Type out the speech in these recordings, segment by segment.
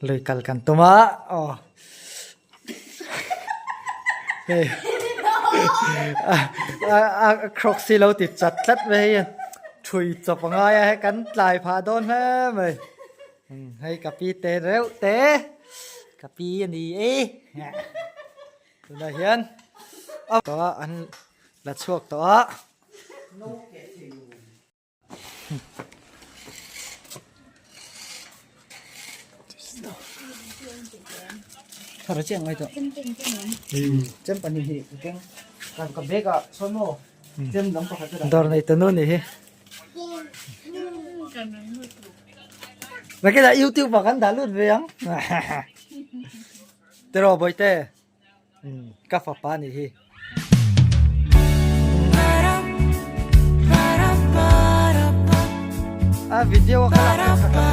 Lui kal kan tum a aw hei a crocs hi lo ti chat tlat mai hei thui chawp a ngai a hei kan tlai phah dawn hle mai hei ka pi te reuh te ka pi a ni e tunah hian tawh a an la chhuak tawh a. Dawr nei tanu a nih hi. Nakinah youtube ah kan dah lut ve ang. Tiraw bawihte. Ka fapa a nih hi. A video a ka lak kha ka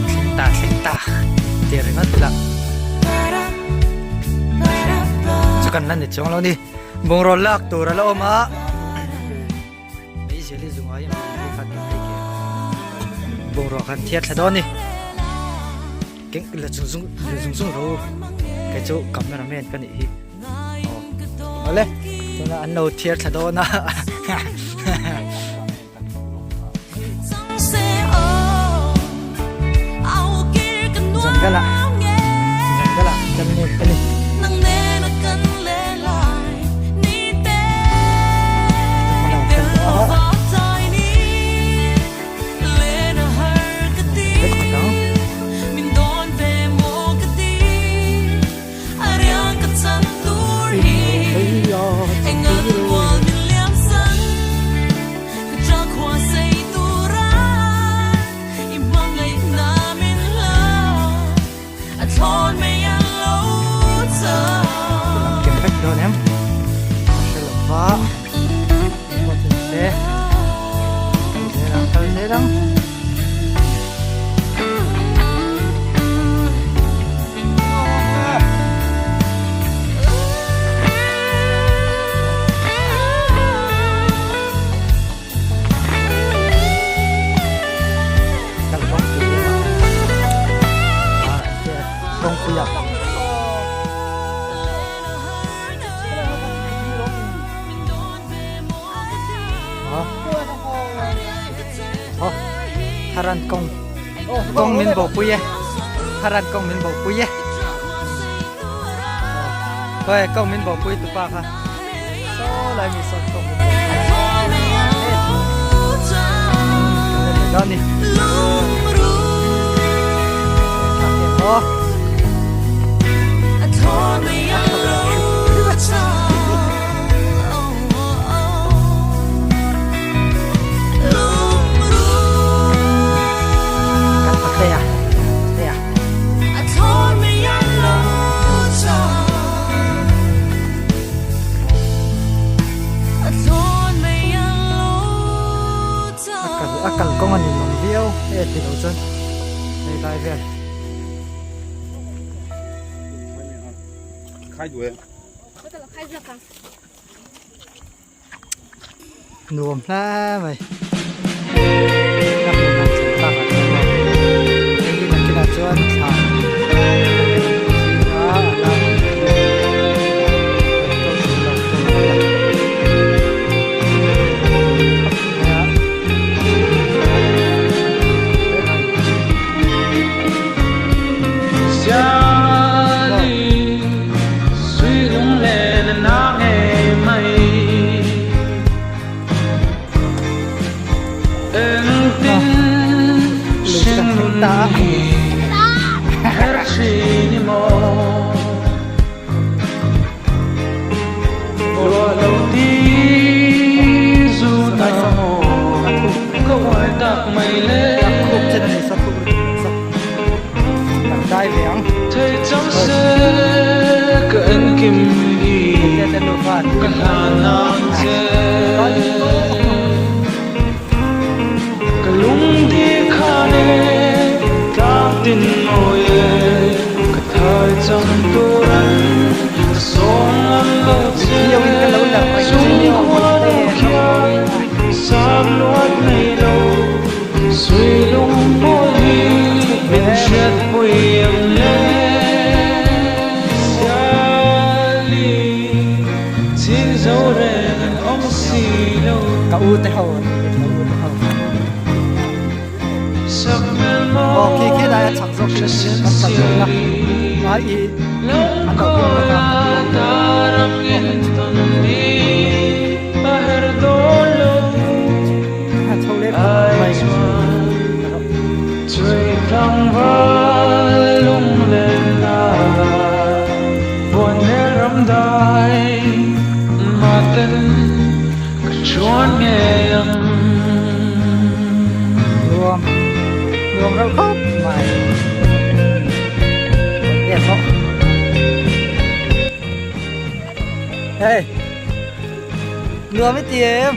Thleng ta thleng ta tih ringawt ila chu kan la ni chuang lo ni bungraw lak tur a la awm a meizial hi zungai a ni kha tih phei ke bungraw khan thiat thla dawn a ni keng la chung zung la zung zung ro kei chu cameraman ka nih hi aw awle tuna an lo thiar thla dawn a. Zangal ah zangal ah kan lut a ni. Haran kawng kawng min bo pui e Haran kawng min bo pui e Khawi kawng min bo pui tupa kha saw lai mi sawn kawng min bo pui e ni A kal kawng a ni lo viau e ti lo chuan hei lai vel. Nuam hle mai a hmun han chhan tak ah chuan maw hei hi nakinah chuan thla a la. Te te nufa an Video in ka lo la reng che nia aw Mawite Ka u te ho an ni ka u te ho. Aw khi khi lai a chak zawk khi kan kal zawk na a i an lo hung vek a a chho leh phawt mai. Nuam nuam reuh khawp mai Bawihtea pawh hei nuam i ti em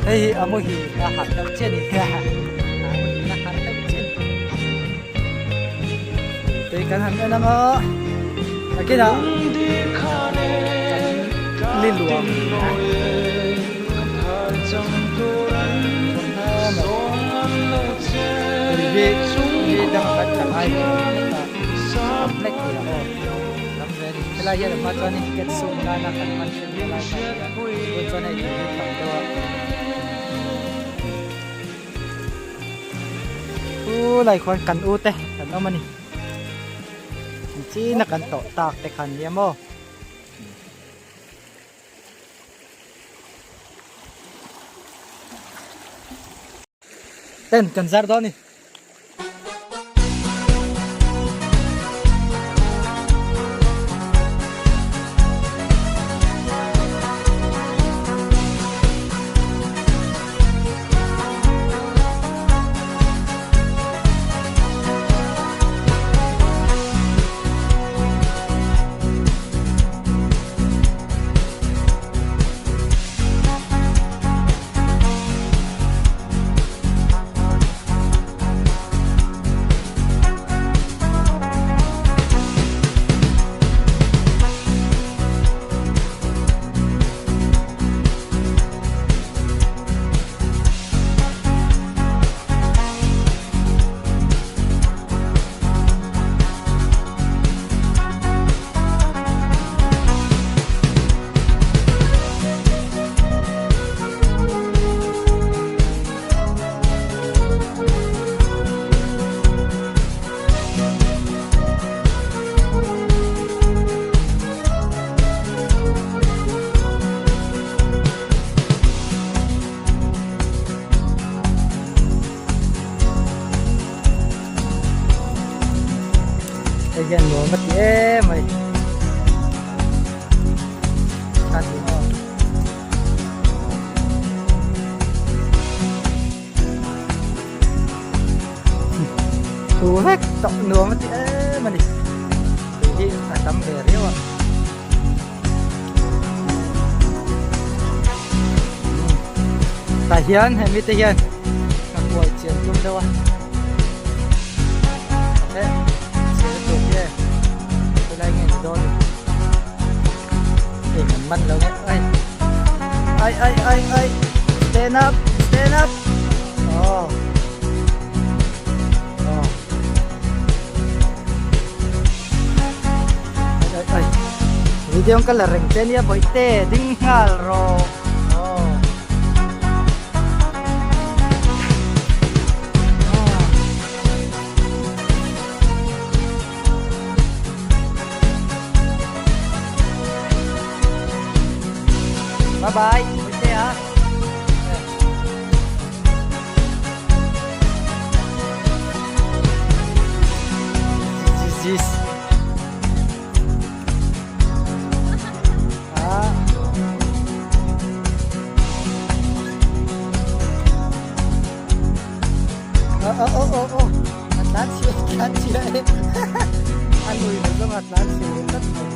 hei hi a muhil a harh deuh chiah a ni a muhil a harh deuh chiah a ni tui kan han en ang a nakinah kan li luam tui hi mi dang kan tla ngai ve lo tam hlek thei ang aw tam ve a ni helai hian a hma chuanin ticket sum nana kan hman thin helai kha hian tun chuan hei tui hi tam deuh a thu lai khuan kan u te kan awm a ni china kan tawh tak te khan nia maw. Ten kan zar dawn a ni. Hei hian nuam a ti em mai a ti maw thu vek tawh nuam a ti em a ni tui hi a tam ve riau a. Tah hian hemi te hian ka kuai chian tum deuh a he chhe tur hi e helai nge ni dawn ni hei kan man lo nge ai ai ai ai ai stand up stand up oh oh Ai ai video ka la reng che nia bawihte ding nghal rawh aw Bye bye bawihte a. Jeez. Ah. Oh, oh, oh, oh, oh. A tlan chhia, a tlan chhia e. A nui lo zawng a tlan. kan hre ve tlat mai.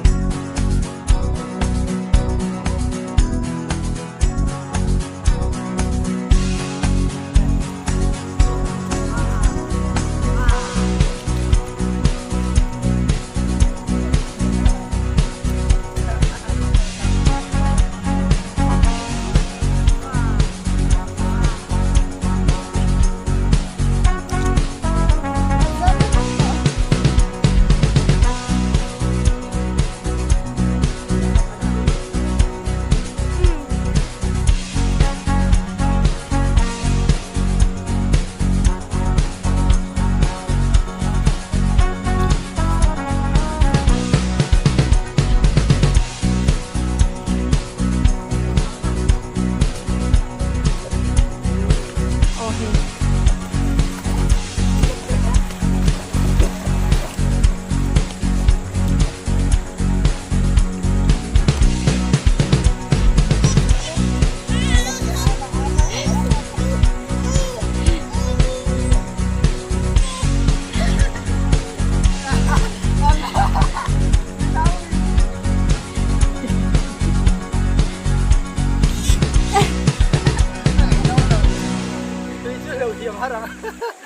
Tui chu lo thiam har ang.